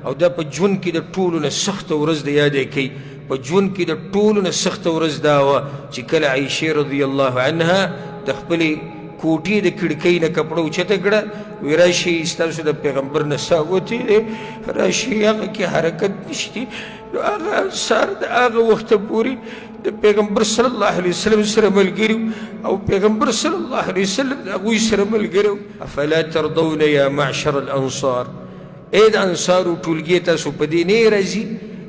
او دا په ژوند کې د ټولو نه سخته ورځ د یاده کوي. په ژوند کې د ټولو نه سخته ورځ دا وه چې کله عایشې رضی الله عنها د خپلې کوټې د کړکۍ نه کپړه اوچته کړه، وی راشئ ستاسو د پیغمبر نه ساه وتې دی، راشئ هغه کې حرکت نشته. نو هغه انصار د هغه وخته پورې د پیغمبر صلی الله علیه وسلم سره ملګري او پیغمبر صلی الله علیه وسلم د هغوی سره ملګری. افلا ترضون یا معشر الانصار، ای د انصارو ټولګي تاسو په دې نه راضي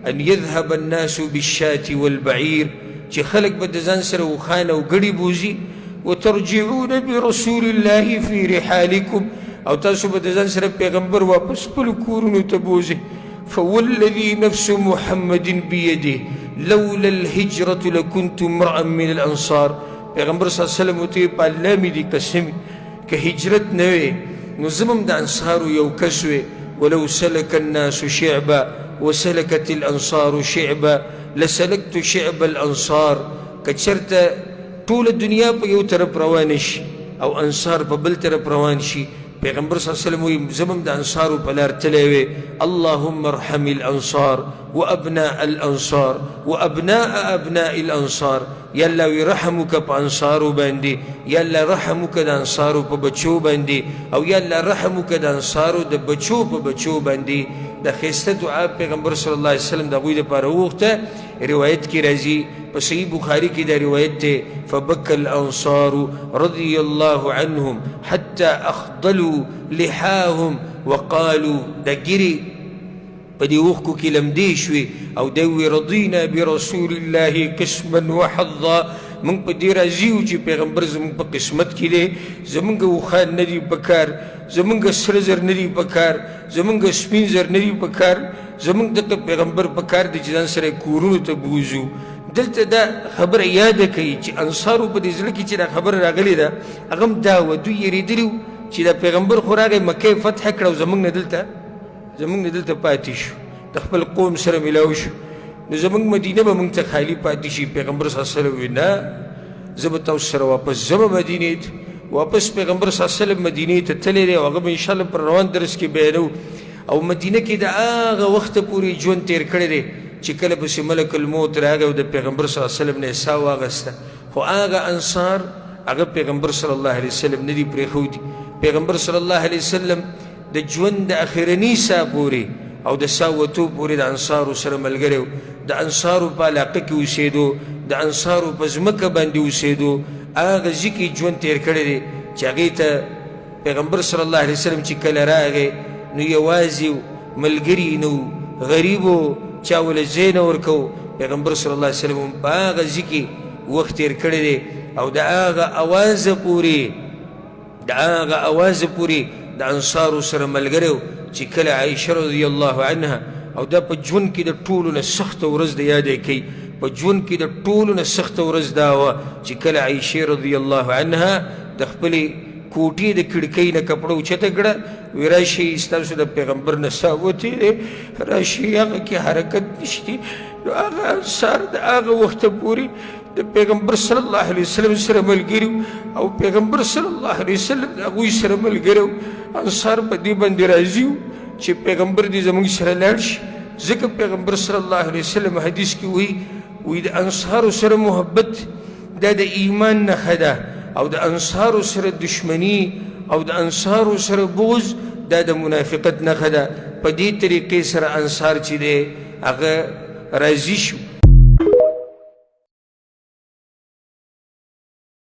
ان یذهب الناس بالشاة والبعیر، چې خلک به د ځان سره اوښان او ګړي بوځي، وترجعون برسول الله فی رحالکم، او تاسو به د ځان سره پیغمبر واپس خپلو کورونو ته بوځئ. فوالذي نفس محمد بيده لولا الهجرة لكنت امرأ من الأنصار. پیغمبر صلی الله علیه وسلم ورته په الله مې دي قسم که هجرت نه وی نو زه به هم د انصارو یو کس وی. ولو سلک الناس شعبا وسلکت الانصار شعبا لسلکت شعب الانصار. که چېرته ټوله دنیا په یو طرف روانه شي او انصار په بل طرف روان شي، پیغمبر صلی الله علیه وسلم وایي زه به هم د انصارو په لار تللی وی. اللهم ارحم الانصار وابناء الانصار وابناء ابناء الانصار. یا الله وی رحم وکړه په انصارو باندې، یا الله رحم وکړه د انصارو په بچو باندې، او یا الله رحم وکړه د انصارو د بچو په بچو باندې. د ښایسته دعا پیغمبر صلی الله علیه وسلم د هغوی دپاره وغوښته. روایت کې راځي په صحیح بخاري کې دا روایت دی، فبکى الانصار رضی الله عنهم حتى اخضلوا لحاهم وقالوا، دا ګیرې په دې اوښکو کې لمدې شوې او دی وی رضینا برسول الله قسما وحظا، موږ په دې راضي یو چې پیغمبر زموږ په قسمت کې دی، زموږ اوښان نه دي په کار، زموږ سره زر نه دي په کار، زموږ سپین زر نه دي په کار، زموږ دغه پیغمبر په کار دی چې ځان سره کورونو ته بوځو. دلته دا خبره یاده کوي چې انصارو په دې زړه کې چې دا خبره راغلې ده هغه هم دا وه، دوی یېرېدلي وو چې دا پیغمبر خو راغی مکه یې فتح کړه او زموږ نه دلته پاتې شو، د خپل قوم سره ملاو شو، نو زموږ مدینه به موږ ته خالي پاتې شي. پیغمبر صلی الله علیه وسلم وویل نه، زه به تاسو سره واپس ځم مدینې ته. واپس پیغمبر صلی الله علیه وسلم مدینې ته تللی دی او هغه به انشاءالله پر روان درس کې بیانوو. او مدینه کې د هغه وخته پورې ژوند تېر کړی دی چې کله پسې ملک الموت راغی او د پیغمبر صلی الله علیه وسلم نه یې ساه واخیسته. خو هغه انصار هغه پیغمبر صلی الله علیه وسلم نه دي پرېښودي. پیغمبر صلی الله علیه وسلم د ژوند د اخرني ساه پورې او د ساه وتو پورې د انصارو سره ملګری و، د انصارو په علاقه کې اوسېدو، د انصارو په ځمکه باندې اوسېدو، هغه ځای کې ژوند تېر کړی دی چې هغې ته پیغمبر صلی الله علیه وسلم چې کله راغی نو یوازې ملګري نه و، غریب و، چا وله ځای نه ورکوو. پیغمبر صلی الله علیه وسلم هم په هغه ځای کې وخت تېر کړی دی او د هغه اوازه پورې د انصارو سره ملګری و چې کله عایشه رضی الله عنها، او دا په ژوند کې د ټولو نه سخته ورځ د یاده کوي، په ژوند کې د ټولو نه سخته ورځ دا وه چې کله عایشې رضی الله عنها د خپلې کوټې د کړکۍ نه کپړه اوچته کړه، وی راشئ ستاسو د پیغمبر نه ساه وتې دی، راشئ هغه کې حرکت نشته. نو هغه انصار د هغه وخته پورې د پیغمبر صلی الله علیه وسلم سره ملګري او پیغمبر صلی الله علیه وسلم د هغوی سره ملګری و. انصار په دې باندې راضي وو چې پیغمبر دې زموږ سره لاړ شي، ځکه پیغمبر صلی الله علیه وسلم حدیث کې وایي، وایي د انصارو سره محبت دا د ایمان نښه ده، او د انصارو سره دشمني او د انصارو سره بغض دا د منافقت نښه ده. په دې طریقې سره انصار چې دی هغه راضي شو.